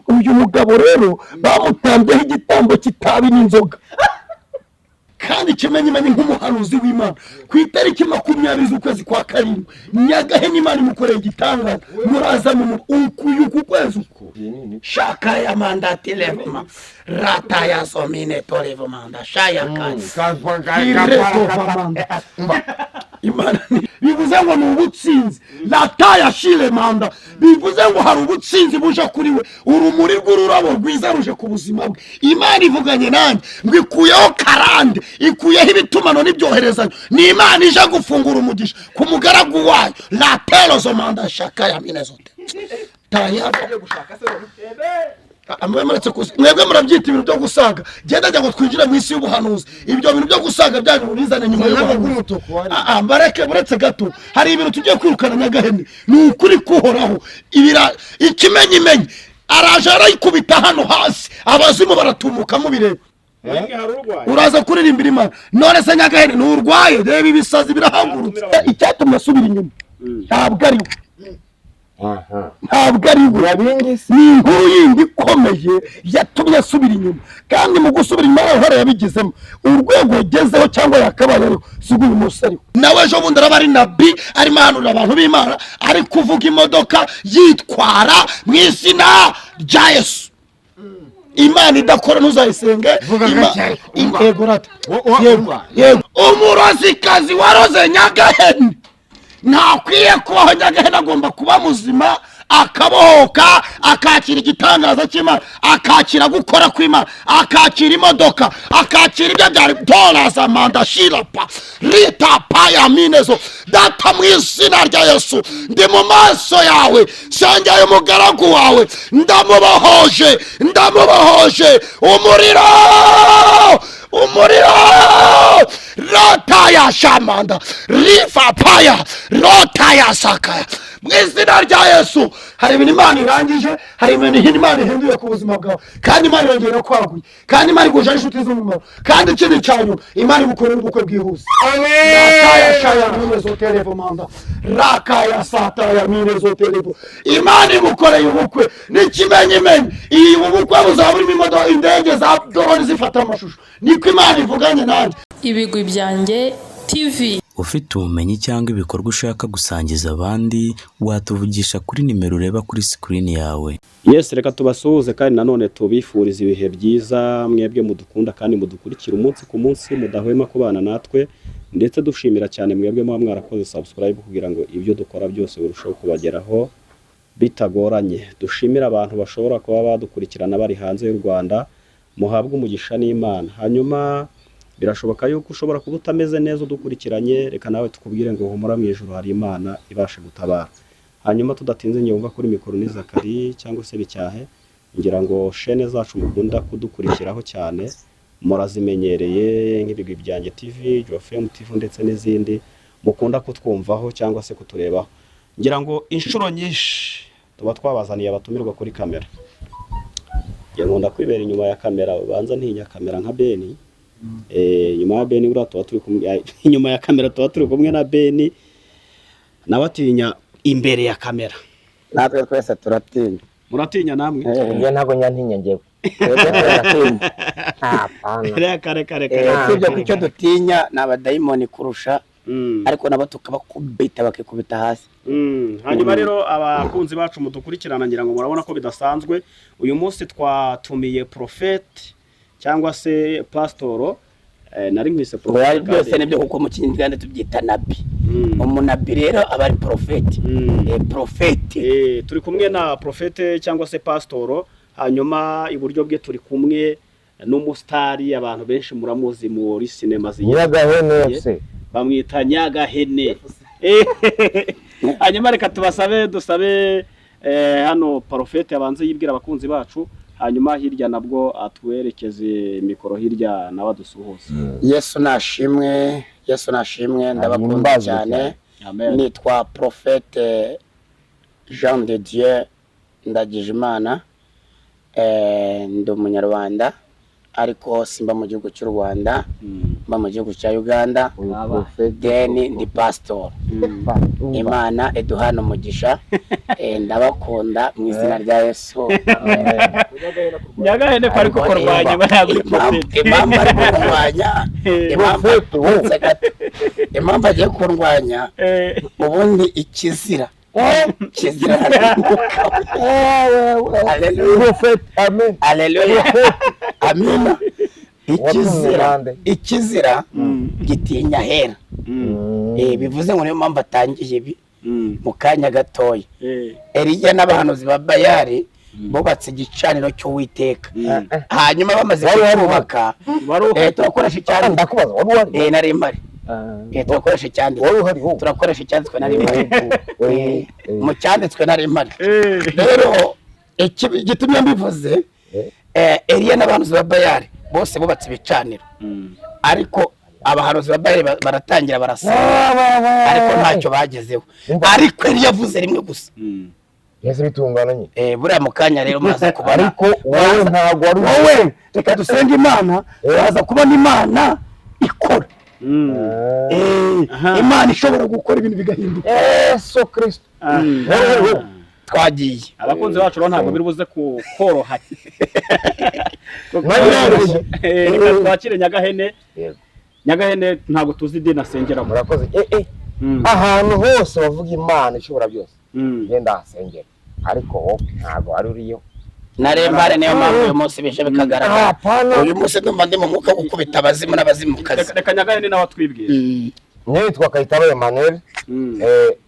Uyu mugabo rero bamutambyeho igitambo cy'itabi n'inzoga, kandi ikimenyimenyi nk'umuhanuzi w'Imana, ku itariki 20 z'ukwezi kwa karindwi, Nyagahene Imana imukoreye igitangaza. Muraza mu uku ku kwezi uku shaka ya mandati levuma rata ya somine torevumanda shaya kiretovamanda. Imana bivuze ngo ni ubutsinzi rata shire manda, bivuze ngo hari ubutsinzi buje kuri we, urumuri rw'ururabo rwiza ruje ku buzima bwe. Imana ivuganye nanjye ngo ikuyeho karande, ikuyeho ibitumano n'ibyoherezanyo. Ni Imana ije gufungura umugisha ku mugaragu wayo laterozo manda shaka ya minezote tayabo. Mwebwe murabyita ibintu byo gusaga, genda njya ngo twinjire mu isi y'ubuhanuzi. Ibyo bintu byo gusaga byanyu mubizane nyuma y'ubuhanuzi. Bareke, buretse gato, hari ibintu tugiye kwirukana. Nyagahene, ni ukuri kuhoraho ibira ikimenyimenyi, araje arayikubita hano hasi, abazimu baratumuka mubireba. Uraza kuririmbira Imana none se Nyagahene nturwaye? Reba ibisazi birahagurutse. Icyatumye asubira inyuma ntabwo ari we, ntabwo ari we, ni inkuru yindi ikomeye yatumye asubira inyuma. Kandi mu gusubira inyuma uruhare yabigizemo, urwego ugezeho cyangwa yakabaye ariho si uyu munsi ariho. Nawe ejo bundi araba ari nabi, arimo ahanurira abantu b'Imana, ari kuvuga imodoka yitwara mu izina rya Yesu. Imana idakora ntuzayisenge. Yego rata, yego yego. Umurozikazi waroze Nyagahene ntakwiye kubaho. Nyagahene agomba kuba muzima, akabohoka, akakira igitangaza cy'Imana, akakira gukora kw'Imana, akakira imodoka, akakira ibyo byari doraza manda shirapa rita paya minezo. Data, mu izina rya Yesu, ndi mu maso yawe, sengeye umugaragu wawe, ndamubohoje, ndamubohoje. Umuriro, umuriro, rota ya shamanda rifa paya rota ya sakaya, mu izina rya Yesu. Hari ibintu Imana irangije, hari ibintu Imana ihinduye ku buzima bwawe, kandi Imana irongera kwaguye, kandi Imana iguje inshuti z'umumaro. Kandi ikindi cya nyuma, Imana igukorera ubukwe bwihuse. Rakaya shaya mine zoterevo manda rakaya sataya mine zoterevo. Imana imukoreye ubukwe n'ikimenyimenyi, iyi ubukwe buzaba burimo imodoka, indege za drone zifata amashusho. Niko Imana ivuganye nanjye. Ibigwi Byanjye TV. Ufite ubumenyi cyangwa ibikorwa ushaka gusangiza abandi, watuvugisha kuri nimero ureba kuri sikirini yawe. Yes, reka tubasuhuze kandi nanone tubifuriza ibihe byiza, mwebwe mudukunda kandi mudukurikira umunsi ku munsi, mudahwema kubana natwe, ndetse dushimira cyane mwebwe muba mwarakoze subscribe kugira ngo ibyo dukora byose birusheho kubageraho bitagoranye. Dushimira abantu bashobora kuba badukurikirana bari hanze y'u Rwanda, muhabwe umugisha n'Imana. Hanyuma birashoboka yuko ushobora kuba utameze neza udukurikiranye, reka nawe tukubwire ngo humura, mu ijuru hari Imana ibasha gutabara. Hanyuma tudatinze, njye wumva kuri mikoro ni Zakari cyangwa se Bicyahe. Ngira ngo shene zacu mukunda kudukurikiraho cyane murazimenyereye, nk'Ibigwi Byanjye TV, Jofem TV ndetse n'izindi mukunda kutwumvaho cyangwa se kuturebaho. Ngira ngo inshuro nyinshi tuba twabazaniye abatumirwa kuri kamera. Njye nkunda kwibera inyuma ya kamera, ubanza ntinya kamera nka Beni. Nyuma ya Beni buriya tuba turi kumwe, inyuma ya kamera tuba turi kumwe na Beni, nawe atinya imbere ya kamera. Natwe twese turatinya. Muratinya namwe? Njye ntabwo nyantinya njyewe. Twebwe turatinya. Hapana. Reka reka reka. Usibye ko icyo dutinya ni abadayimoni kurusha, ariko nabo tukabakubita bakikubita hasi. Hanyuma rero abakunzi bacu mudukurikirana, ngira ngo murabona ko bidasanzwe. Uyu munsi twatumiye profete cyangwa se pasitoro, nari nkwise Ngo yari profete. Byose nibyo, kuko mu Kinyarwanda tubyita nabi. Umunabi rero aba ari porofeti. Porofeti. Turi kumwe na profete cyangwa se pasitoro. Hanyuma iburyo bwe turi kumwe n'umusitari, abantu benshi muramuzi muri sinema zigiye Nyiragahene FC. Bamwita Nyagahene. Hanyuma reka tubasabe, dusabe hano porofete abanze yibwira abakunzi bacu, hanyuma hirya nabwo atwerekeze mikoro hirya nawe adusuhuze. Yesu nashimwe, Yesu nashimwe, ndabakunda Ahimbazwe cyane. cyane. Amen. Nitwa Profete Jean de Dieu Ndagijimana, ndi Umunyarwanda ariko simba mu gihugu cy'u Rwanda. Mba mu gihugu cya Uganda. Uyu prophet. Then ndi pastor. Imana iduhana umugisha. Ndabakunda mu izina rya Yesu. Nyagahene ko ariko kurwanya ntabwo uri prophet. Impamvu ari kurwanya, impamvu Prophet, wowe. uretse gato, impamvu agiye kurwanya, ubundi ikizira kizira. Haleluya. Prophet, amen. Haleluya, amina. Ikizira Watumye. Ikizira gitinya hera. Bivuze ngo niyo mpamvu atangiye ibi mu kanya gatoya. Eliya n'abahanuzi ba Bayali bubatse igicaniro cy'Uwiteka, hanyuma bamaze Wari uhari? kucyubaka, Wari uhari? turakoresha icyanditswe. Ndakubaza, wari uhari? Nari mpari. Turakoresha icyanditswe. Wari uhari wowe? Turakoresha icyanditswe, nari mpari. Mu cyanditswe nari mpari. Rero igitumye mbivuze, Eliya n'abahanuzi ba Bayali bose bubatse ibicaniro, ariko abahanuzi ba Bayali baratangira barasaba, ariko ntacyo bagezeho. Ariko Eliya avuze rimwe gusa. Byose bitungana nyine. Buriya mu kanya rero muraza kubona. Ariko wowe ntabwo wari uhari. Wowe reka dusenge Imana, turaza kubona Imana ikora. Imana ishobora gukora ibintu bigahinduka. Yesu Kristo, wari uhari wowe? Twagiye. Abakunzi bacu rero, ntabwo biri buze koroha. Mwanyoroshye. Reka twakire Nyagahene. Yego. Nyagahene, ntabwo tuzi idini asengeramo. Murakoze. Ahantu hose bavuga Imana ishobora byose, ngenda ahasengera, ariko wowe ntabwo wari uriyo. Narembare, niyo mpamvu uyu munsi bije bikagaragara. Hapana. Uyu munsi ndumva ndi mu mwuka wo gukubita abazimu n'abazimukazi. Reka Nyagahene nawe atwibwire. Nitwa Kayitaba Emmanuel,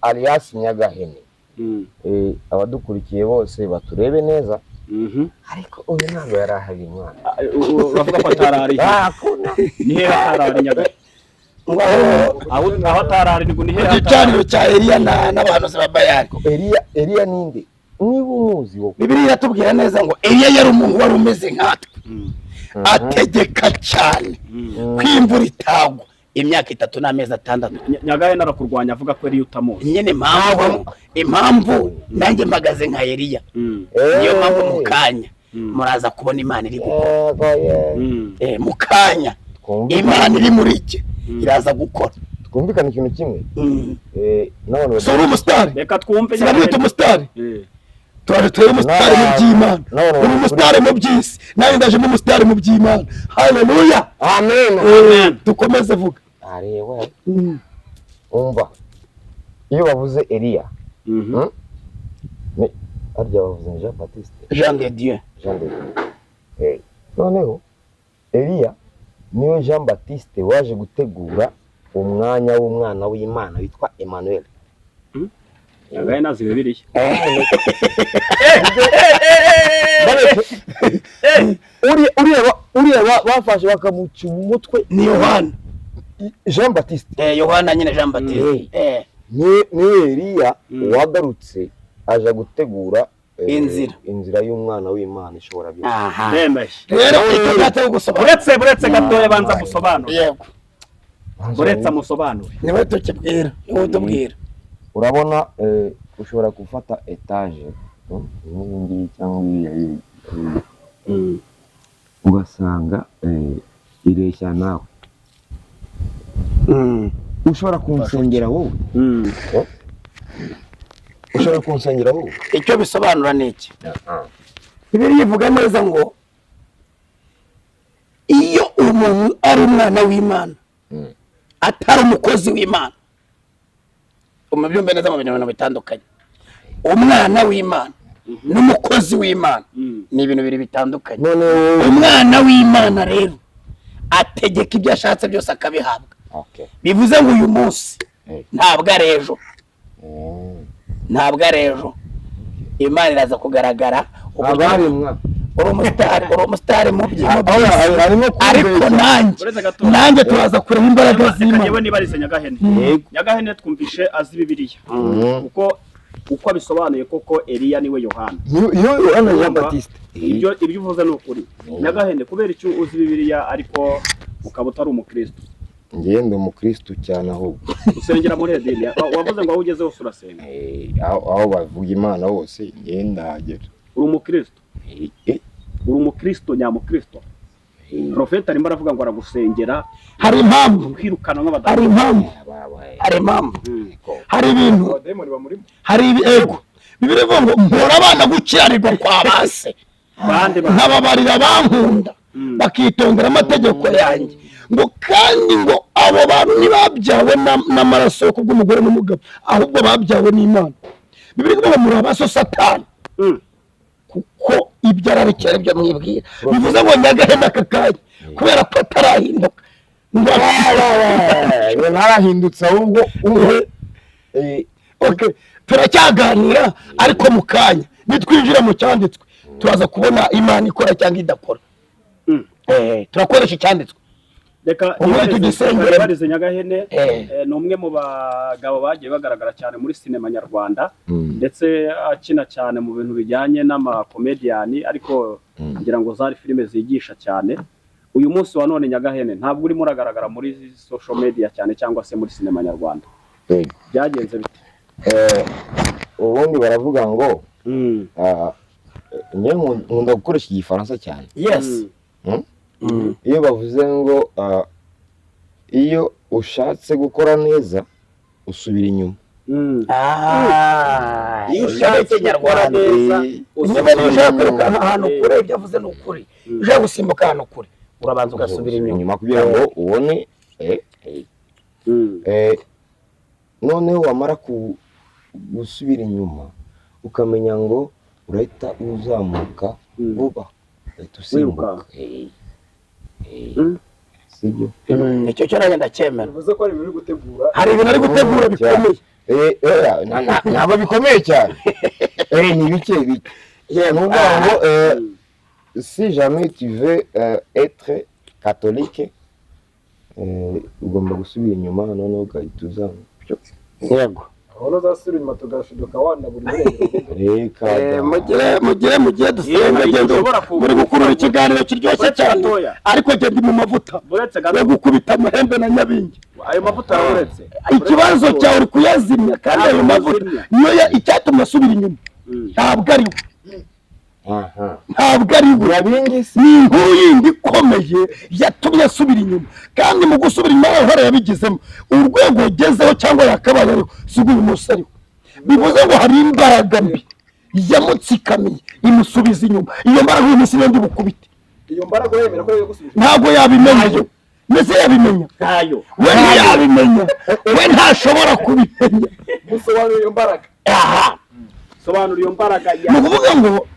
alias Nyagahene. Abadukurikiye bose baturebe neza, ariko uyu ntabwo yari ahari, mwana. Ah, uravuga ko atarari? Hakuna. Ni hehe atarari, Nyagahene? Ngo aho Aho atarari ni hehe? Igicaniro cya Eliya n'abahanuzi ba Bayali. Eliya, Eliya ninde niba umuzi wowe? Bibiliya iratubwira neza ngo Eliya yari umuntu wari umeze nkatwe, ategeka cyane ko imvura itagwa imyaka 3 n'amezi 6. Nyagahene arakurwanya, avuga ko Eliya utamuzi. Nyine impamvu nanjye mpagaze nka Eliya, niyo mpamvu mu kanya muraza kubona Imana iri gukora. Yego, yego. Mu kanya Imana iri muri iki iraza gukora. Twumvikane ikintu kimwe. N'abantu Si uri umusitari? Reka twumve. Sinamwita umusitari. Turaje turebe umusitari mu by'Imana. N'abantu Uri umusitari mu by'isi, nanjye ndajemo umusitari mu by'Imana. Haleluya. Amen. Dukomeze, vuga. Areba, umva, iyo bavuze Eliya, harya bavuze ni Jean Baptiste? Jean de Dieu. Jean de Dieu. Noneho Eliya niwe Jean Baptiste waje gutegura umwanya w'umwana w'Imana witwa Emmanuel. Nyagahene azi Bibiliya. Uriya bafashe bakamuca umutwe. Ni Yohana. Jean Baptiste. Yohana nyine, Jean Baptiste. Niwe Eliya wagarutse aja gutegura Inzira. inzira y'umwana w'Imana ishobora byose. Aha. Ndemeye. Rero icyo nshatse gusobanura. Buretse gatoya, banza musobanure. Yego. Buretse amusobanure. Niwe tukibwira, niwe utubwira. Urabona, ushobora gufata etaje, nk'iyi ngiyi cyangwa iriya iriya, ugasanga ireshya nawe. Ushobora kunsengera wowe? Ushobora kunsengera wowe? Icyo bisobanura ni iki? Bibiliya ivuga neza ngo iyo umuntu ari umwana w'Imana, atari umukozi w'Imana, umubyumve neza mu bintu bitandukanye, umwana w'Imana n'umukozi w'Imana ni ibintu bibiri bitandukanye. None wowe? Umwana w'Imana rero ategeka ibyo ashatse byose akabihabwa. Bivuze ngo uyu munsi, ntabwo ari ejo, ntabwo ari ejo, Imana iraza kugaragara Abaremwa. Uri umusitari mu Harimo ariko kumbeshya. nanjye Uretse gatoya. Nanjye turaza kureba imbaraga Reka z'Imana. njyewe nibarize Nyagahene. Nyagahene twumvishe azi Bibiliya, kuko uko abisobanuye koko Eliya niwe Yohana. Iyo Yohana Jean Baptiste. Ibyo uvuze ni ukuri, Nyagahene? Kubera icyo uzi Bibiliya ariko ukaba utari umukristo? Ngewe ndi umukristo cyane ahubwo. Usengera muri edeni? Wavuze ngo aho ugeze hose urasenga. Aho bavuga Imana hose ngewe ndahagera. Uri umukristo? Eh, Uri umukristo nyamukristo? Profeta arimo aravuga ngo aragusengera. Hari impamvu. Kwirukana Hari nk'abadamu. impamvu, hari impamvu, hari ibintu, Abadayimoni bamurimo. hari ibi. Ego, Bibiliya ivuga ngo mpora abana gukiranirwa kwa base, Bande ba nkababarira bankunda bakitondera amategeko yanjye. Ngo kandi ngo abo bantu ntibabyawe n'amaraso yo kubw'umugore n'umugabo, ahubwo babyawe n'Imana. Bibiliya ivuga ngo muri abaso Satani, kuko ibyo ararikira ibyo mwibwira. Bivuze ngo Nyagahene aka kanya, kubera ko atarahinduka ngo Ntarahindutse, ahubwo Okay, turacyaganira, ariko mu kanya nitwinjira mu cyanditswe turaza kubona Imana ikora cyangwa idakora. Turakoresha icyanditswe. Reka Ubundi tugisengere. nibarize Nyagahene. Ni umwe mu bagabo bagiye bagaragara cyane muri sinema nyarwanda, ndetse akina cyane mu bintu bijyanye n'amakomediyani, ariko ngira ngo zari filime zigisha cyane. Uyu munsi wa none, Nyagahene, ntabwo urimo uragaragara muri social media cyane cyangwa se muri sinema nyarwanda. Byagenze bite? Ubundi baravuga ngo njye nkunda gukoresha Igifaransa cyane. Iyo bavuze ngo iyo ushatse gukora neza usubira inyuma. Ah, Iyo iyo ushatse gukora Kinyarwanda. neza Niba niba ushaka kwirukanka ahantu kure, Eh. ibyo avuze ni ukuri. Ushaka gusimbuka ahantu kure, urabanza ugasubira inyuma. Kugira ngo ubone noneho wamara gusubira inyuma, ukamenya ngo urahita uzamuka vuba, uhita usimbuka. Wirukanka. Sibyo? Icyo cyo nanjye ndacyemera. Bivuze ko hari ibintu uri gutegura. Hari ibintu ari gutegura bikomeye. Ntabwo bikomeye cyane, ni bike bike. Ni ukuvuga ngo si jamais tu veux être catholique, ugomba gusubira inyuma, noneho ugahita uzamuka. Yego. Aho uzasubira inyuma tugashiduka wanabura irengero. Reka da. Mugire dusenge. Hari igihe Gendo ushobora muri gukurura ikiganiro kiryoshye Uretse cyane, gatoya. ariko genda mu mavuta Uretse gato. yo gukubita amahembe na nyabingi. Ayo mavuta uretse. Ikibazo cyawe, uri kuyazimya, kandi ayo Ntabwo mavuta uzimya. niyo icyatuma asubira inyuma. Ntabwo ari we. Ntabwo ari we. Nyabingi se? Ni inkuru yindi ikomeye yatumye asubira inyuma, kandi mu gusubira inyuma nta ruhare yabigizemo. Urwego ugezeho cyangwa yakabaye ariho si uyu munsi ariho. Bivuze ngo hari imbaraga mbi yamutsikamiye imusubiza inyuma. Iyo mbaraga uyu munsi niyo ndi bukubite. Iyo mbaraga uremera ko ariyo gusubira? Ntabwo yabimenya. Mbese yabimenya? Ntayo. We ntiyabimenya, we ntashobora kubimenya. Musobanura iyo mbaraga. Aha. Sobanura iyo mbaraga ya Ni ukuvuga ngo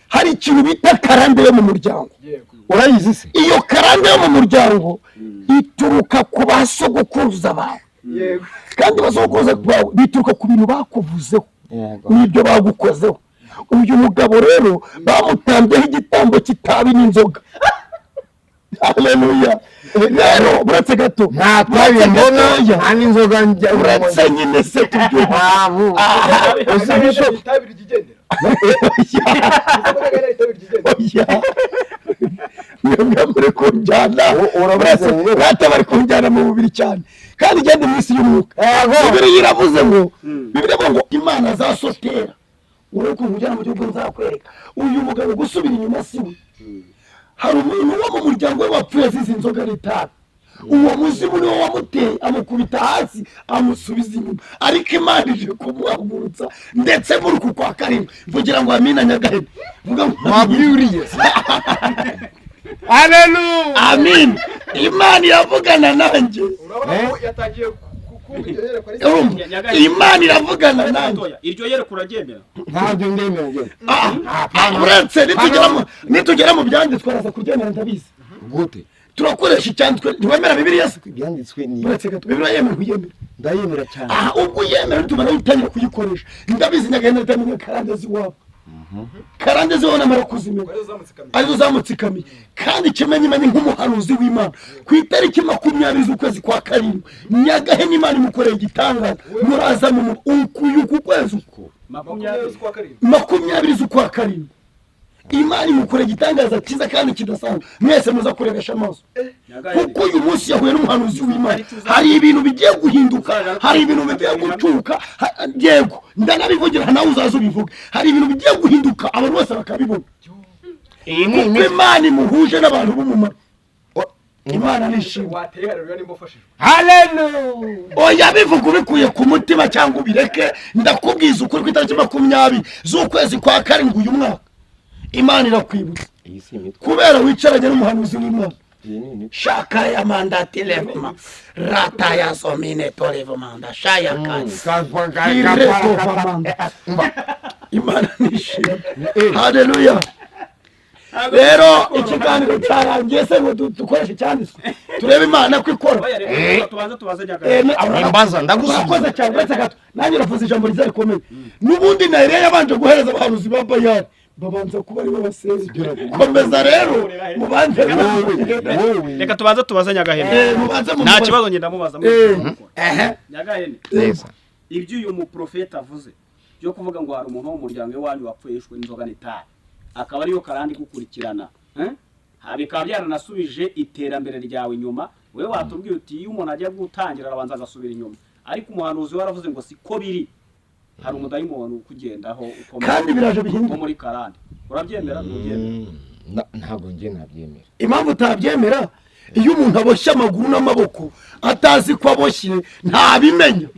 hari ikintu bita karande yo mu muryango. Urayizi se? Iyo karande yo mu muryango ituruka ku ba sogokuruza bawe, kandi ba sogokuruza bawe bituruka ku bintu bakuvuzeho n'ibyo bagukozeho. Uyu mugabo rero bamutambyeho igitambo cy'itabi n'inzoga. Haleluya! Rero uretse gato. Nta tabi mbona, nta n'inzoga njya. Uretse nyine se tubyumva. Uzi ko Itabi ryigendera. Uzi ko Nyagahene itabi ryigendera. Oya, mwebwe muri kunjyana. Uravuze ngo- Rata bari kunjyana mu mubiri cyane, kandi igenda mu isi y'umwuka. Bibiliya iravuze ngo, Bibiliya ivuga ngo Imana zasotera urebe ukuntu ujyana mu gihugu nzakwereka. Uyu mugabo gusubira inyuma si we. Hari umuntu wo mu muryango we wapfuye azize inzoga n'itabi. Uwo muzimu niwo wamuteye, amukubita hasi, amusubiza inyuma, ariko Imana ije kumuhagurutsa, ndetse muri uku kwa karindwi. Mvugira ngo amina. Nyagahene, vuga ngo Wabyuriye. Haleluya. Amin. Imana iravugana nanjye. Urabona ko yatangiye kumva iryo yerekwa risa. Urumva, Imana iravugana nanjye. Iryo yereko uraryemera? Ntabyo ndemera njye. Uretse nitugera mu byanditswe araza kuryemera, ndabizi. Gute? Turakoresha icyanditswe. Ntiwemera Bibiliya se? Ibyanditswe ni Uretse gato, Bibiliya yemera kuyemera? Ndayemera cyane. Aha, ubwo uyemera tumara utangira kuyikoresha. Ndabizi Nyagahene atamenya karande z'iwabo. Karande z'iwabo namara kuzimenya Arizo zamutsikamiye. arizo zamutsikamiye. Kandi ikimenyimenyi, nk'umuhanuzi w'Imana, ku itariki 20 z'ukwezi kwa karindwi Nyagahene Imana imukoreye igitangaza. Muraza mu uku uku kwezi uko. 20 z'ukwa karindwi. 20 z'ukwa karindwi Imana imukoreye igitangaza cyiza kandi kidasanzwe, mwese muza kurebesha amaso, kuko uyu munsi yahuye n'umuhanuzi w'Imana. Hari ibintu bigiye guhinduka, hari ibintu bigiye gucuka. Yego, ndanabivugira nawe uzaza ubivuge. Hari ibintu bigiye guhinduka, abantu bose bakabibona, Iyi ni kuko Imana imuhuje n'abantu b'umumaro. Imana nishimwe. Wateye haleluya nimba ufashijwe. Haleluya. Oya, bivuga ubikuye ku mutima cyangwa ubireke, ndakubwiza ukuri ku itariki 20 z'ukwezi kwa 7 uyu mwaka, Imana irakwibutsa Iyi si imitwe. kubera wicaranye n'umuhanuzi w'Imana. Iyi ni imitwe. Shaka ya mandati levuma rata ya somine torevumanda shaya kansi. Iretovamanda. Imana nishimwe, haleluya. Rero ikiganiro cyarangiye se ngo dukoreshe icyanditswe turebe Imana ko ikora? Oya, reka tubanze tubaze Nyagahene. Mbaza, ndagusubiza. Urakoze cyane. Uretse gato, nanjye uravuze ijambo ryiza rikomeye. N'ubundi na Eliya yabanje guhereza abahanuzi ba Bayali, babanza kuba aribo basenga. Komeza rero, mubanze. Wowe. Reka tubanze tubaze Nyagahene. Mubanze Nta mumubaze. kibazo, ngenda mubaza. Nyagahene, Neza. ibyo uyu muprofeti avuze byo kuvuga ngo hari umuntu wo mu muryango iwanyu wapfuye yishwe n'inzoga n'itabi, akaba ariyo karande gukurikirana, eh? Ha, bikaba byaranasubije iterambere ryawe inyuma. Wowe watubwiye uti iyo umuntu ajya gutangira arabanza agasubira inyuma, ariko umuhanuzi we waravuze ngo siko biri, hari umudayimoni ukugendaho ukomeye Kandi biraje bihinduka. wo muri karande. Urabyemera, ntubyemera? Ntabwo njye nabyemera. Impamvu utabyemera, iyo umuntu aboshye amaguru n'amaboko atazi ko aboshye, ntabimenya.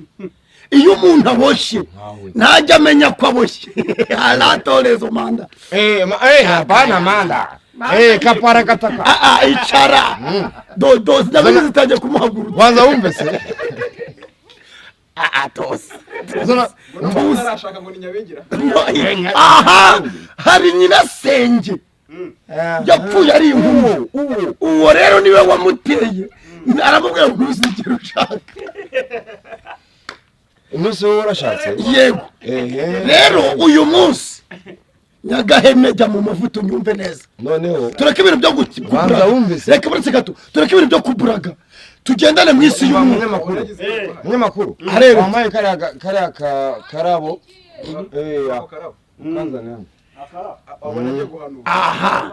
Iyo umuntu aboshye, Nkawe. ntajya amenya ko aboshye aratorezo manda. Eh, hapana manda. Kapara kataka. Ah, ah, icara dodo ndabona zitangiye kumuhagurutsa. Kwanza wumve se. Ah, ah, tosi. Zona Ntarashaka ngo ni nyabingira. Aha hari nyirasenge yapfuye ari inkumi. Uwo rero niwe wamuteye, aramubwira ngo ntuzigere ushaka. Umunsi wowe warashatse? Yego. Ehe. Rero uyu munsi, Nyagahene, jya mu mavuta unyumve neza. Noneho Tureke ibintu byo Banza kuburaga. wumve se. Reka, uretse gato, tureke ibintu byo kuburaga, tugendane mu isi y'umwuka. Umunyamakuru. Umunyamakuru. Arebe. Wambaye kariya karabo. Ako karabo. Ukanzana hano. Abona agiye guhanura. Aha,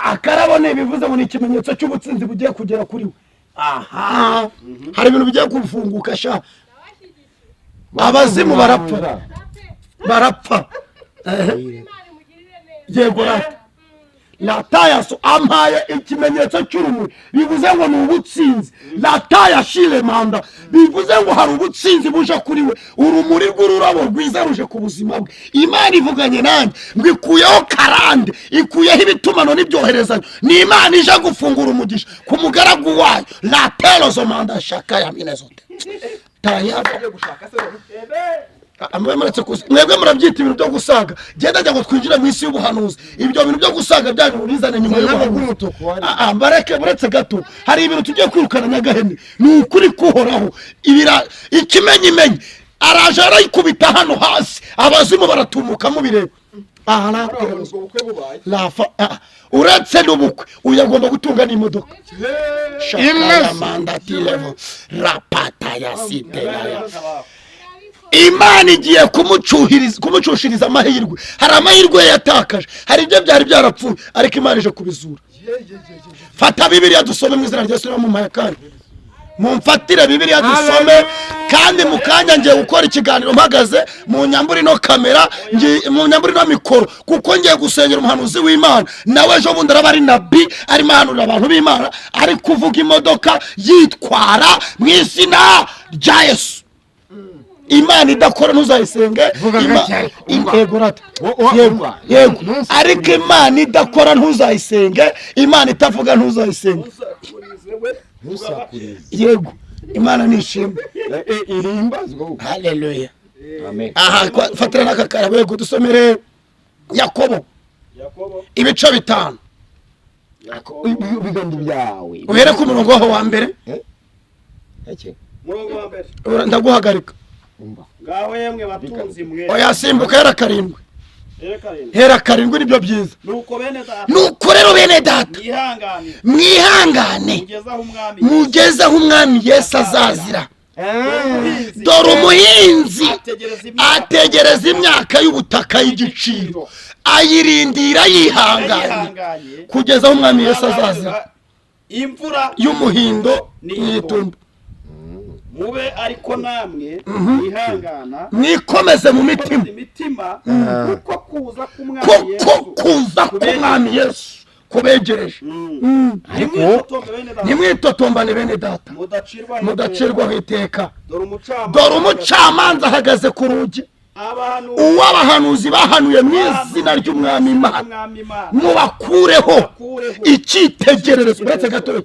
akarabo ni ibivuze ngo ni ikimenyetso cy'ubutsinzi bugiye kugera kuri we. Aha hari ibintu bigiye kufunguka sha. Abazimu barapfa, barapfa. Yego rata latayaso ampaye ikimenyetso cy'urumuri, bivuze ngo ni ubutsinzi. Lataya shire manda, bivuze ngo hari ubutsinzi buje kuri we. Urumuri rw'ururabo rwiza ruje ku buzima bwe. Imana ivuganye nanjye ngo ikuyeho karande, ikuyeho ibitumano n'ibyoherezanyo. Ni Imana ije gufungura umugisha ku mugaragu wayo. Laterozo manda shaka ya minezote tayabo. Agiye gushaka se none? Mwebwe murabyita ibintu byo gusaga, genda njya ngo twinjire mu isi y'ubuhanuzi. Ibyo bintu byo gusaga byanyu mubizane nyuma Ntabwo y'ubuhanuzi. bw'umutuku wari. Ah, ah, bareke, buretse gato, hari ibintu tugiye kwirukana. Nyagahene, ni ukuri kuhoraho ibira ikimenyimenyi araje arayikubita hano hasi, abazimu baratumuka mubireba aha. Hano habona ubwo bukwe bubaye. Rafa, ah, uretse n'ubukwe, uyu agomba gutunga n'imodoka. Shakaya mandati level rapata ya sitelaya. Imana igiye kumucushiriza amahirwe. Hari amahirwe yatakaje, hari ibyo byari byarapfuye, ariko Imana ije kubizura. Fata Bibiliya dusome mu izina rya Yesu. Mu kandi mumfatire Bibiliya dusome. Kandi mu kanya ngiye gukora ikiganiro mpagaze mu nyambura ino kamera, mu nyambura ino mikoro, kuko ngiye gusengera umuhanuzi w'Imana. Nawe ejo bundi araba ari nabi, arimo ahanurira abantu b'Imana, ari kuvuga imodoka yitwara mu izina rya Yesu. Imana idakora ntuzayisenge. Vuga gake ariko, umva. Yego rata. Yego. Yego, yego. Ntunsakurize. Ariko Imana idakora ntuzayisenge, Imana itavuga ntuzayisenge. Ntusakurize. Yego, Imana nishimwe. Irimbazwa. Haleluya. Amen. Aha fatira n'aka karabo. Yego, dusomere Yakobo. Yakobo. Ibice 5. Yakobo. Ibiganza byawe. Uhere ku murongo waho wa mbere. Eke. Murongo wa mbere. Ndaguhagarika. Umva. Ngaho yemwe batunzi mwe. Oya, simbuka, hera 7. Rero 7. Hera 7, nibyo byiza. Nuko bene data, Nuko rero bene data, mwihangane, mwihangane, mugeze aho umwami mugeze aho umwami Yesu azazira. Umuhinzi Dore umuhinzi ategereza imyaka ategereza imyaka y'ubutaka y'igiciro, ayirindira yihanganye yihanganye kugeza aho umwami Yesu azazira imvura y'umuhindo n'iyitumba. Mube ariko namwe mwihangana, Mwikomeze mu mitima, imitima, kuko kuza k'umwami kuko Yesu kuza k'umwami Yesu Kubegereje. Nimwitotombe bene data. Ntimwitotombane bene data, mudacirwaho mudacirwaho iteka. Dore umucamanza, Dore umucamanza ahagaze ku rugi. Abantu Uw'abahanuzi bahanuye mu izina ry'Umwami Imana, Umwami Imana, mubakureho icyitegererezo. Uretse gato,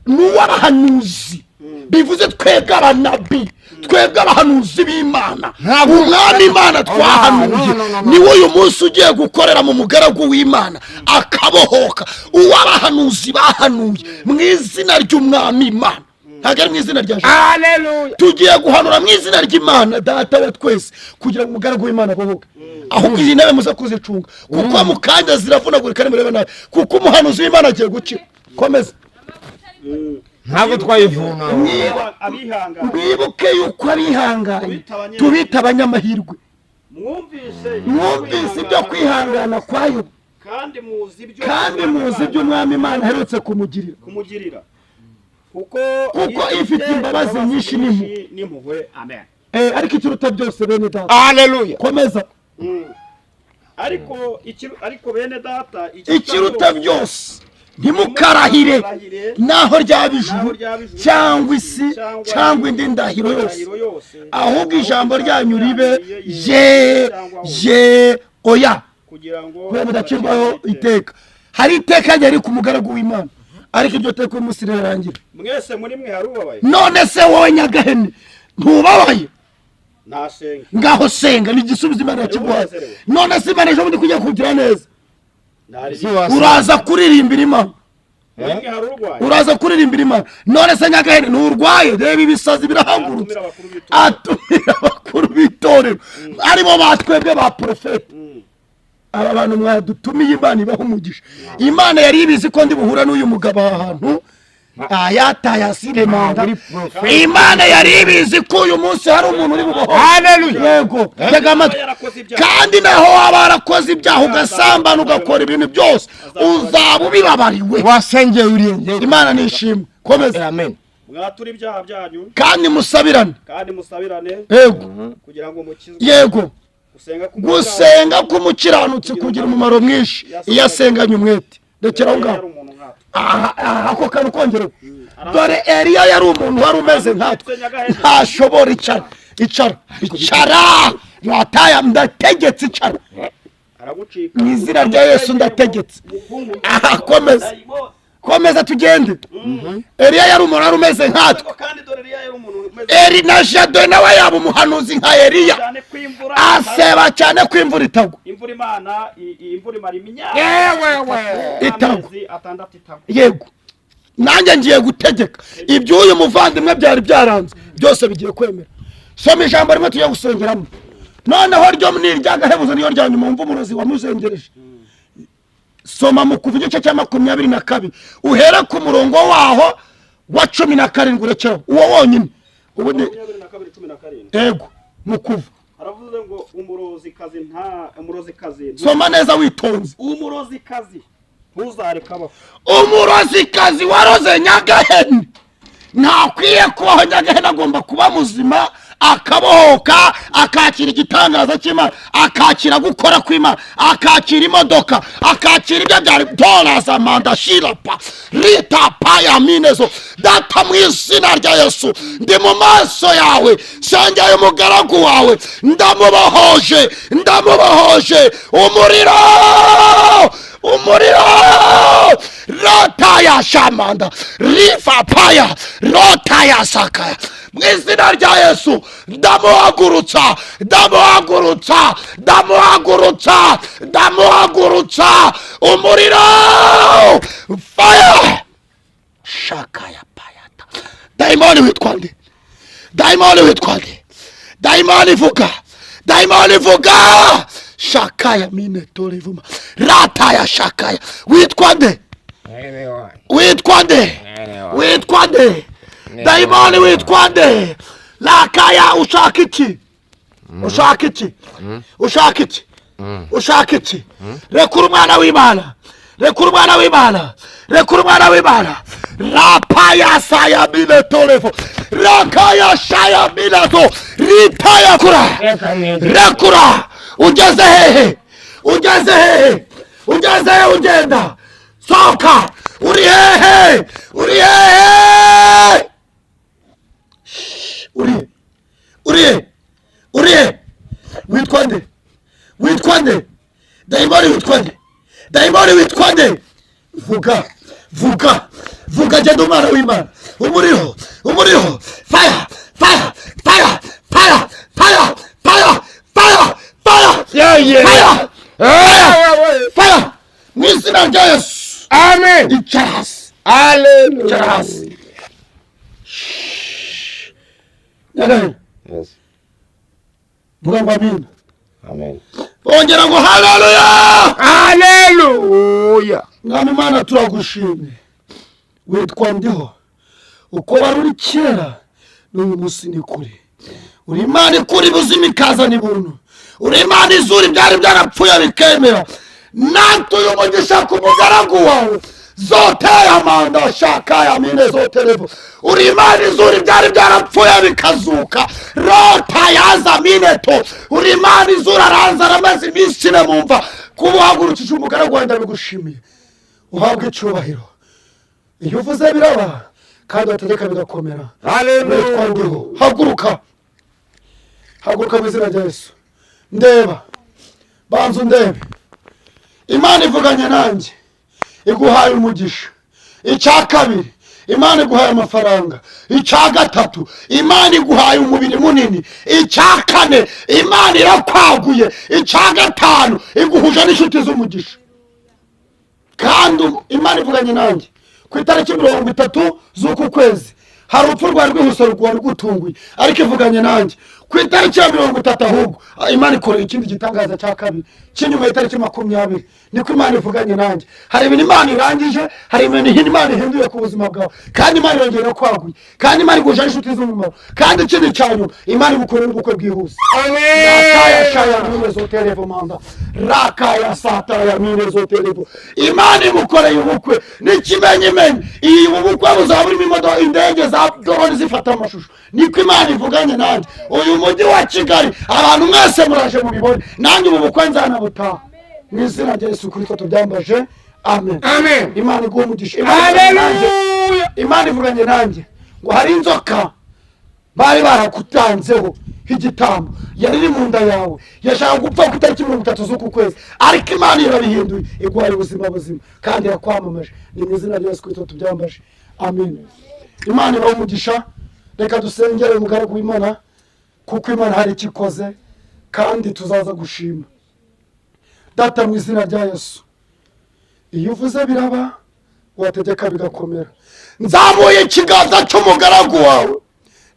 n'uw'abahanuzi bivuze twebwe abanabi, twebwe abahanuzi b'Imana, Umwami Imana twahanuye, niwe uyu munsi ugiye gukorera mu mugaragu w'Imana akabohoka. Uw'abahanuzi bahanuye mu izina ry'Umwami Imana, ntabwo ari mu izina rya Jesu. Tugiye guhanura mu izina ry'Imana Data wa twese kugira ngo umugaragu w'Imana abohoke. Ahubwo izi ntebe muze kuzicunga, kuko mu kanya ziravunagurika nimurebe nabi, kuko umuhanuzi w'Imana agiye gukira. Komeza. Ntabwo twayivuna. Abihangana, Mwibuke yuko abihanganye tubita abanyamahirwe. Mwumvise, Mwumvise ibyo kwihangana kwa Yobu, kandi muzi ibyo, kandi muzi ibyo Umwami Imana aherutse kumugirira, kumugirira, kuko Kuko ifite imbabazi nyinshi n'impuhwe. N'impuhwe, amen. Ariko ikiruta byose, bene data. Haleluya. Komeza. Ariko bene data, Ikiruta byose, ntimukarahire, naho ryaba ijuru cyangwa isi cyangwa indi ndahiro yose, indahiro yose, ahubwo ijambo ryanyu ribe ye, ye, oya, kugira ngo kubera mudacirwaho iteka. Hari iteka ryari ku mugaragu w'Imana, ariko iryo teka uyu munsi rirarangira. Mwese muri mwe hari ubabaye? None se wowe Nyagahene ntubabaye? Nasenge. Ngaho senga, ni igisubizo Imana yakiguhaye. None se Imana ejo bundi kujya kugira neza, uraza kuririmbira Imana? Muri mwe hari urwaye? Uraza kuririmbira Imana? None se Nyagahene nturwaye? Reba ibisazi birahagurutse. Atumira abakuru b'itorero. Atumira abakuru b'itorero, aribo batwebwe ba porofeti. Aba bantu mwadutumiye, Imana ibaha umugisha. Imana yari ibizi ko ndi buhura n'uyu mugabo aha hantu ayatayasiremanda. Imana yari ibizi ko uyu munsi hari umuntu uri bubohore. Yego, tega amatwi. Yarakoze ibyaha, Kandi naho waba warakoze ibyaha, ugasambana, ugakora ibintu byose, uzaba ubibabariwe. Wasengeye uriye. Imana nishimwe. Komeza. Amen. Mwatura ibyaha byanyu, Kandi musabirane. Kandi musabirane, Yego. kugira ngo mukizwe. Yego. Gusenga Gusenga k'umukiranutsi kugira umumaro mwinshi iyo asenganye umwete. Rekera aho ngaho. Yari umuntu nkatwe. Aha aha, ako kantu kongereho. Dore Eliya yari umuntu wari umeze nkatwe, ntashobora. Icara, icara, icara! Rataya, ndategetse, icara. Aragucika. Mu izina rya Yesu ndategetse. Aha, komeza, komeza tugende. Eliya yari umuntu wari umeze nkatwe. Kandi dore Eliya yari umuntu umeze Eri na Jado nawe yaba umuhanuzi nka Eliya, cyane ko imvura, aseba cyane ko imvura itagwa. Imvura Imana imvura imara imyaka Itagwa. amezi 6 itagwa. Yego, nanjye ngiye gutegeka iby'uyu muvandimwe byari byaranze byose bigiye kwemera. Soma ijambo rimwe tujya gusengeramo noneho, ryo ni iry'agahebuzo, niyo rya nyuma. Wumva umurozi wamuzengereje. Soma mu Kuva igice cya 22, uhere ku murongo waho wa 17, urekeraho uwo wonyine ubundi. 22 17. Yego, mu Kuva. Haravuze ngo umurozikazi nta umurozikazi Soma neza witonze. Umurozikazi ntuzareke abaho. Umurozikazi waroze Nyagahene ntakwiye kubaho. Nyagahene agomba kuba muzima, akabohoka, akakira igitangaza cy'Imana, akakira gukora kw'Imana, akakira imodoka, akakira ibyo byari doraza manda shirapa rita paya minezo. Data, mu izina rya Yesu, ndi mu maso yawe, sengeye umugaragu wawe, ndamubohoje, ndamubohoje. Umuriro, umuriro! Rota ya shamanda rifa paya rota ya sakaya, mu izina rya Yesu ndamuhagurutsa, ndamuhagurutsa, ndamuhagurutsa, ndamuhagurutsa. Umuriro, fire! Shakaya payata. Dayimoni witwa nde? Dayimoni witwa nde? Dayimoni vuga, dayimoni vuga! Shakaya mine torivuma rataya shakaya, witwa nde? Witwa nde? Witwa nde? Dayimoni witwa nde? Lakaya, ushaka iki? Ushaka iki? Ushaka iki? Ushaka iki? Rekura umwana w'Imana, rekura umwana w'Imana, rekura umwana w'Imana! Rapaya saya mine torevo rakaya shaya minazo ritaya kura. Rekura! Ugeze hehe? Ugeze hehe? Ugeze hehe? Ugenda. Sohoka! Uri hehe? Uri hehe? Uri he? Uri he? Uri he? Witwa nde? Witwa nde? Dayimoni witwa nde? Dayimoni witwa nde? Vuga, vuga, vuga, genda umwana w'Imana. Umuriro, umuriro, fire, fire, fire, fire, fire, fire, fire, fire, fire, fire, fire, mu izina rya Yesu. Amen. Icara hasi. Hallelujah. Icara hasi. Nyagahene. Yes. Vuga ngo amina. Amen. Bongera ngo haleluya. Hallelujah. Mwami Imana, turagushimye. Witwa Ndiho, uko wari uri kera n'uyu munsi ni kure. Uri Imana ikura ibuzima ikazana ibuntu. Uri Imana izura ibyari byarapfuye bikemera. Natwe uyu mugisha ku mugaragu wawe zoteye amanda shaka ya mine zoterevo. Uri Imana izura ibyari byarapfuye bikazuka. Rota yaza mineto. Uri Imana izura aranza aramaze iminsi ine mumva. Kuba uhagurukije umugaragu wawe ndabigushimiye. Uhabwe icyubahiro. Iyo uvuze biraba, kandi wategeka bigakomera. Witwa Ndiho, haguruka, haguruka mu izina rya Yesu. Ndeba, banza undebe. Imana ivuganye nanjye, iguhaye umugisha. Icya kabiri, Imana iguhaye amafaranga. Icya gatatu, Imana iguhaye umubiri munini. Icya kane, Imana irakwaguye. Icya gatanu, iguhuje n'inshuti z'umugisha. Kandi Imana ivuganye nanjye ku itariki 30 z'uku kwezi, hari urupfu rwari rwihuse rwari rgutunguye, ariko ivuganye nanjye ku itariki ya 30. Ahubwo Imana ikoreye ikindi gitangaza cya kabiri cy'inyuma y'itariki 20. Niko Imana ivuganye nanjye. Hari ibintu Imana irangije, hari ibintu Imana ihinduye ku buzima bwawe, kandi Imana irongera kwaguye, kandi Imana iguje inshuti z'umumaro, kandi ikindi cya nyuma Imana igukorera ubukwe bwihuse. Rakaya shaya mine zoterevo manda rakaya sataya mine zoterevo. Imana imukoreye ubukwe n'ikimenyimenyi. Iyi ubukwe buzaba burimo imodoka, indege za drone zifata amashusho. Niko Imana ivuganye nanjye. Uyu mujyi wa Kigali abantu mwese muraje mubibone, nanjye ubu bukwe nzanabutaha mu izina rya Yesu Kristo tubyambaje, amen. Amen. Imana iguhe umugisha. Imana ivuganye nanjye. Imana ivuganye nanjye ngo hari inzoka bari barakutanzeho igitambo, yari iri mu nda yawe, yashaka gupfa ku itariki 30 z'uku kwezi, ariko Imana irabihinduye, iguhaye ubuzima buzima kandi irakwamamaje. Ni mu izina rya Yesu Kristo tubyambaje, amen. Imana ibahe umugisha. Reka dusengere umugaragu w'Imana, kuko Imana hari icyo ikoze kandi tuzaza gushima. Data, mu izina rya Yesu, iyo uvuze biraba, wategeka bigakomera. Nzamuye ikiganza cy'umugaragu wawe,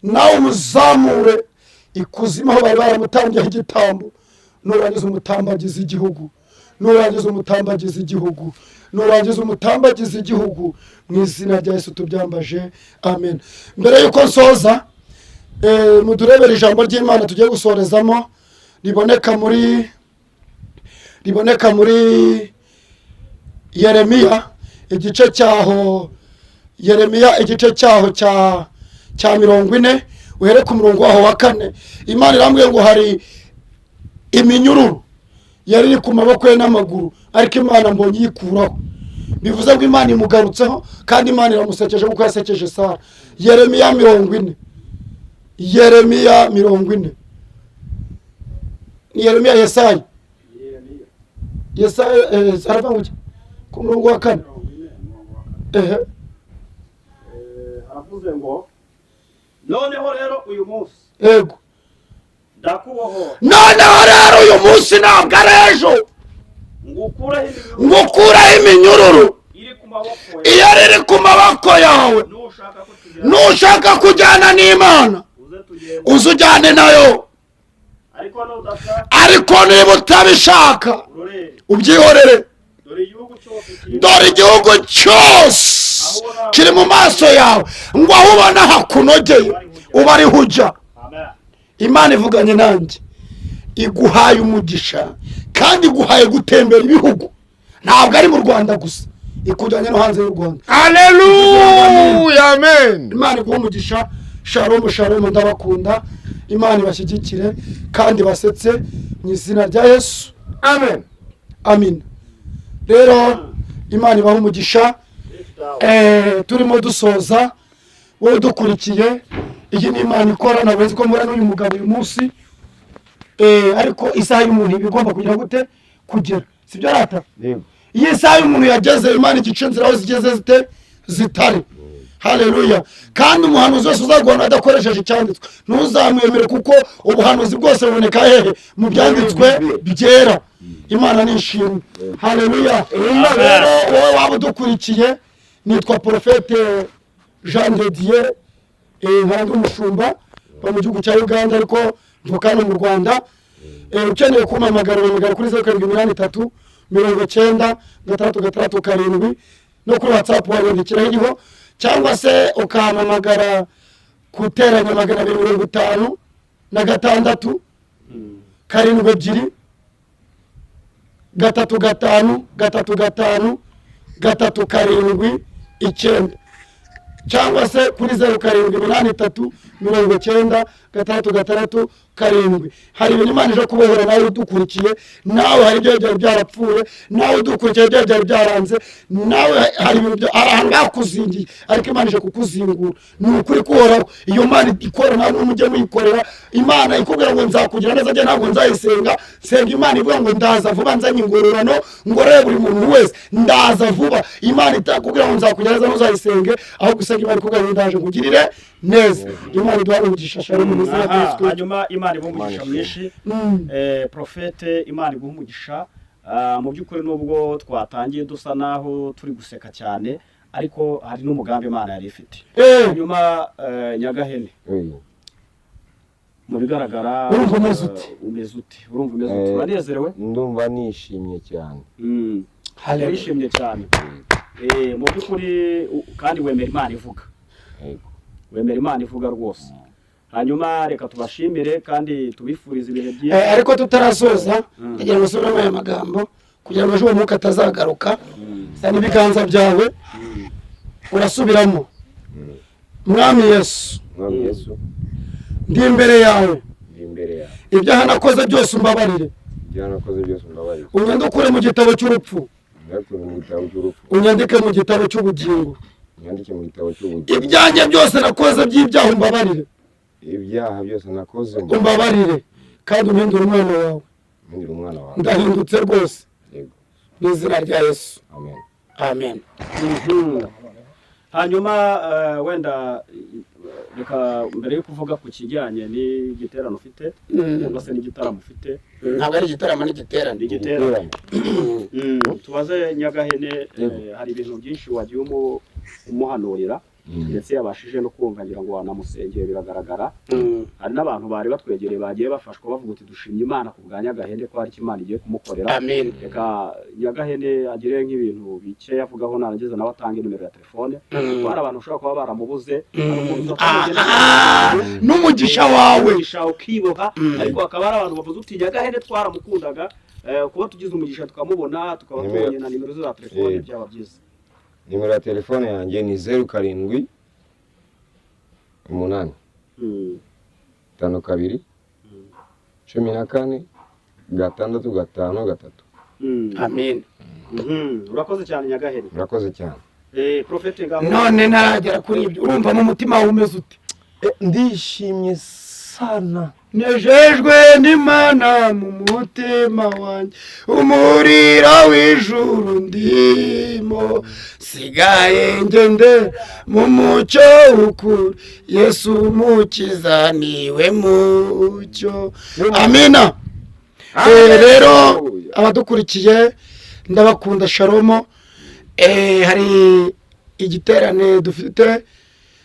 nawe umuzamure ikuzimu aho bari baramutangiye igitambo. Nurangiza umutambagize igihugu, nurangiza umutambagize igihugu, nurangiza umutambagize igihugu, mu izina rya Yesu tubyambaje, amen. Mbere yuko nsoza, muturebere ijambo ry'Imana tugiye gusorezamo, riboneka muri Yeremiya igice cyaho, Yeremiya igice cyaho cya 40, uhere ku murongo waho wa 4. Imana irambwiye ngo hari iminyururu yari iri ku maboko ye n'amaguru, ariko Imana mbonye yikuraho. Bivuze ngo Imana imugarutseho, kandi Imana iramusekeje kuko yasekeje Sara. Yeremiya 40, Yeremiya 40, ni Yeremiya, Yesaya, Yesaya aravuga ngo ku murongo wa 4. Aravuze ngo noneho rero uyu munsi, yego, ndakubohora. Noneho rero uyu munsi ntabwo ari ejo, ngukuraho iminyururu iyo iri ku maboko yawe. Nushaka kujyana n'Imana uze ujyane nayo, ariko niba utabishaka ubyihorere. Dore igihugu cyose kiri mu maso yawe, ngo aho ubona hakunogeye uba ariho ujya. Imana ivuganye nanjye, iguhaye umugisha kandi iguhaye gutembera ibihugu, ntabwo ari mu Rwanda gusa, ikujyanye no hanze y'u Rwanda. Hallelujah, amen. Imana iguhe umugisha. Shalom, shalom, ndabakunda. Imana ibashyigikire kandi basetse mu izina rya Yesu, amen. Amin. Rero Imana ibahe umugisha. Turimo dusoza, wowe udukurikiye, iyi ni Imana ikora. Ntabwo nzi ko mpura n'uyu mugabo uyu munsi, ariko isaha y'umuntu iba igomba kugira gute? Kugera, sibyo rata? Yego. Iyo isaha y'umuntu yageze, Imana igice inzira aho zigeze zite zitari. Haleluya! Kandi umuhanuzi wese uzaguhana adakoresheje icyanditswe, ntuzamwemere, kuko ubuhanuzi bwose buboneka hehe? Mu byanditswe byera. Imana ni ishimwe. Haleluya! Rero wowe waba udukurikiye, nitwa Porofete Jean de Dieu, nkaba ndi umushumba wa mu gihugu cya Uganda, ariko mvuka hano mu Rwanda. Ukeneye kumpamagara, uhamagara kuri 0783 90 667, no kuri WhatsApp wanyandikiraho iriho, cyangwa se ukampamagara guteranya 256 72 35 35 379, cyangwa se kuri 0783 90 667. Hari ibintu Imana ije kubohora. Nawe udukurikiye, nawe hari ibyo byari byarapfuye, nawe udukurikiye ibyo byari byaranze, nawe hari ibintu hari ahantu bakuzingiye, ariko Imana ije kukuzingura. Ni ukuri kuhoraho. Iyo Mana ikora, nawe mujye muyikorera. Imana ikubwira ngo nzakugira neza, njye ntabwo nzayisenga. Senga Imana ivuga ngo ndaza vuba nzanye ingororano, ngorore buri muntu wese, ndaza vuba. Imana itakubwira ngo nzakugira neza, ntuzayisenge. Aho gusenga Imana ikubwira ngo ndaje nkugirire neza. Imana iduha umugisha. Shalom mu izina rya Yesu Kristo. Hanyuma Imana iguha umugisha mwinshi. Profete, Imana iguha umugisha. Mu by'ukuri nubwo twatangiye dusa naho turi guseka cyane, ariko hari n'umugambi Imana yari ifite. Hanyuma Nyagahene, mu bigaragara Urumva umeze ute? Umeze ute? Urumva umeze ute? Uranezerewe? Ndumva nishimye cyane. Haleluya. Wishimye cyane. Mu by'ukuri kandi wemera Imana ivuga? Yego. Wemera Imana ivuga rwose. Hanyuma reka tubashimire kandi tubifurize ibihe byiza. Ariko tutarasoza, ndagira ngo usubiremo aya magambo kugira ngo ejo uwo mwuka atazagaruka. Zana ibiganza byawe, urasubiramo: Mwami Yesu, Mwami Yesu, ndi imbere yawe. Ndi imbere yawe. Ibyaha nakoze byose umbabarire. Ibyo nakoze byose umbabarire. Unyandukure mu gitabo cy'urupfu, Nyandike mu gitabo cy'urupfu, unyandike mu gitabo cy'ubugingo. Nyandike mu gitabo cy'ubugingo. Ibyanjye byose nakoze by'ibyaha umbabarire. Ibyaha byose nakoze, Umbabarire kandi umpindure umwana wawe. mpindure umwana wawe. Ndahindutse rwose. Yego. Mu izina rya Yesu. Amen. Amen. Hanyuma wenda reka mbere yo kuvuga ku kijyanye n'igiterane ufite cyangwa se n'igitaramo ufite. Ntabwo ari igitaramo, n'igiterane. N'igiterane. Tubaze Nyagahene, hari ibintu byinshi wagiye umuhanurira, ndetse yabashije no kumva, ngira ngo wanamusengeye biragaragara. Hari n'abantu bari batwegereye bagiye bafashwa, bavuga uti dushimye Imana ku bwa Nyagahene, ko hari icyo Imana igiye kumukorera. Amen. Reka Nyagahene agire nk'ibintu bike avugaho, narangiza nawe atange nimero ya telefone, kuko hari abantu bashobora kuba baramubuze. Hari umuntu uza kumugenda- N'umugisha wawe. Umugisha ukiboha, ariko hakaba hari abantu bavuze uti Nyagahene twaramukundaga, kuba tugize umugisha tukamubona, tukaba tubonye na nimero ze za telefone, byaba byiza. Nimero ya telefone yanjye ni 078 52 14 6 5 3. Amen. Urakoze cyane, Nyagahene. Murakoze cyane. Profete, ngaho. None ntaragera kuri ibyo, urumva mu mutima wawe umeze ute? Ndishimye sana. Nejejwe n'Imana mu mutima wanjye, umuriro w'ijuru ndimo, sigaye ngende mu mucyo w'ukuri, Yesu umukiza niwe mucyo. Amina. Rero abadukurikiye, ndabakunda. Shalomo. Hari igiterane dufite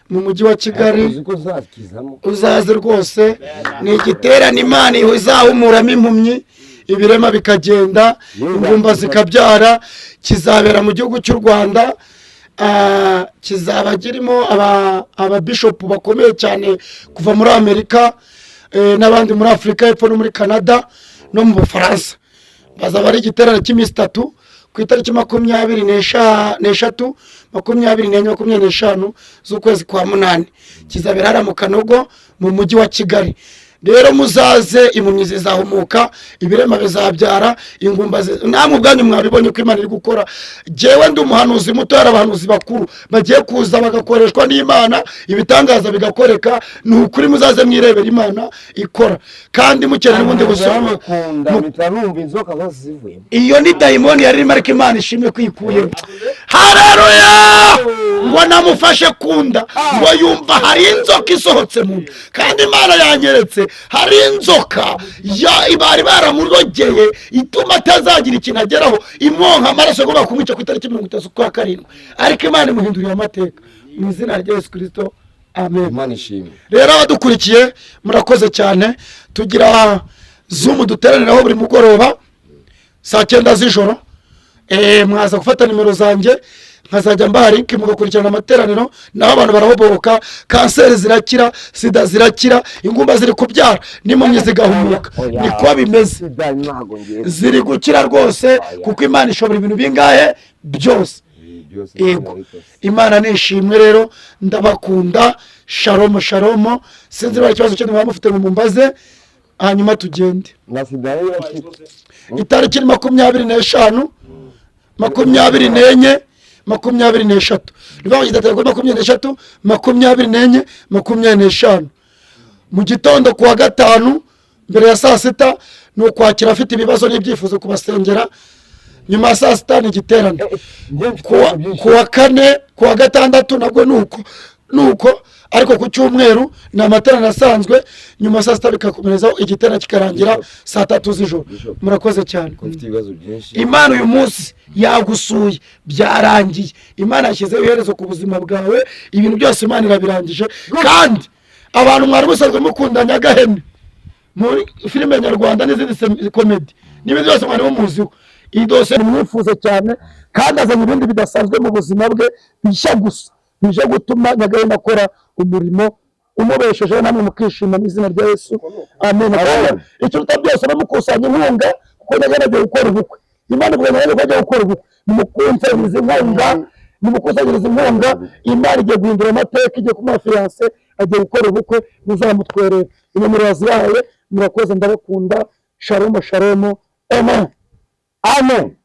mu mujyi wa Kigali. Uzi ko nzakizamo? Uzaze rwose. Ni igiterane Imana izahumuramo impumyi, ibirema bikagenda, ingumba zikabyara. Kizabera mu gihugu cy'u Rwanda. Kizaba kirimo ababishopu bakomeye cyane kuva muri Amerika, n'abandi muri Afurika y'Epfo, no muri Canada, no mu Bufaransa. Bazaba ari igiterane cy'iminsi 3, ku itariki 23, 24, 25 z'ukwezi kwa munani. Kizabera hariya mu Kanogo mu mujyi wa Kigali. Rero muzaze, impumyi zizahumuka, ibirema bizabyara, ingumba namwe ubwanyu mwabibonye ko Imana iri gukora. Jyewe ndi umuhanuzi muto, hari abahanuzi bakuru bagiye kuza bagakoreshwa n'Imana, ibitangaza bigakoreka. Ni ukuri, muzaze mwirebera Imana ikora, kandi mukeneye n'ubundi busobanuro. Ndamukunda, mpita numva inzoka zose zivuyemo. Iyo ni dayimoni yari irimo, ariko Imana ishimwe kwikuyemo. Hareruya! Ngo namufashe kunda, ngo yumva hari inzoka isohotse mu nda. Kandi Imana yanyeretse hari inzoka bari baramurogeye ituma atazagira ikintu ageraho, imwonka amaraso, agomba kumwica ku itariki 30 z'ukwa karindwi, ariko Imana imuhinduriye amateka mu izina rya Yesu Kirisito, amen. Imana ishimwe. Rero abadukurikiye, murakoze cyane. Tugira Zoom duteraniraho buri mugoroba saa 9 z'ijoro. Mwaza gufata nimero zanjye, nkazajya mbaha link, mugakurikirana amateraniro. Naho abantu barahoboroka, kanseri zirakira, sida zirakira, ingumba ziri kubyara, n'impumyi zigahumuka. Niko bimeze. Sida ntabwo ngiye. Ziri gukira rwose, kuko Imana ishobora ibintu bingahe? Byose. Byose. Yego, Imana nishimwe. Rero ndabakunda. Shalomu, shalomu. Sinzi niba hari ikibazo cyo mwaba mufite ngo mumbaze, hanyuma tugende. Na sida rero irakira. Itariki ni 25, 24, 23. Ni ukuvuga ngo kizaterwa kuri 23, 24, 25 mu gitondo. Ku wa gatanu mbere ya saa sita ni ukwakira afite ibibazo n'ibyifuzo, kubasengera. Nyuma ya saa sita ni igiterane. Njye mfite ibibazo byinshi. Ku wa kane, ku wa gatandatu nabwo ni uko, ni uko, ariko ku cyumweru ni amateraniro asanzwe, nyuma ya saa sita bikakomerezaho, igiterane kikarangira saa 3 z'ijoro. Murakoze cyane. Ko mfite ibibazo byinshi. Imana uyu munsi yagusuye, byarangiye. Imana yashyizeho iherezo ku buzima bwawe, ibintu byose Imana irabirangije. Kandi abantu mwari musanzwe mukunda Nyagahene muri filime nyarwanda n'izindi comedy n'ibindi byose mwari mumuziho, iyi dosiye mwifuza cyane, kandi azanye ibindi bidasanzwe mu buzima bwe bishya gusa, bije gutuma Nyagahene akora umurimo umubeshejeho, namwe mukishima mu izina rya Yesu, amen. Kandi ikiruta byose, bamukusanya inkunga, kuko Nyagahene agiye gukora ubukwe. Imana ivuga Nyagahene ko agiye gukora ubukwe. Nimukusanyirize inkunga, nimukusanyirize inkunga. Imana igiye guhindura amateka, igiye kumuha fiancé, agiye gukora ubukwe, muzamutwerera. Inomero yazibahaye. Murakoze, ndabakunda. Shalomu, shalomu, amen. Amen.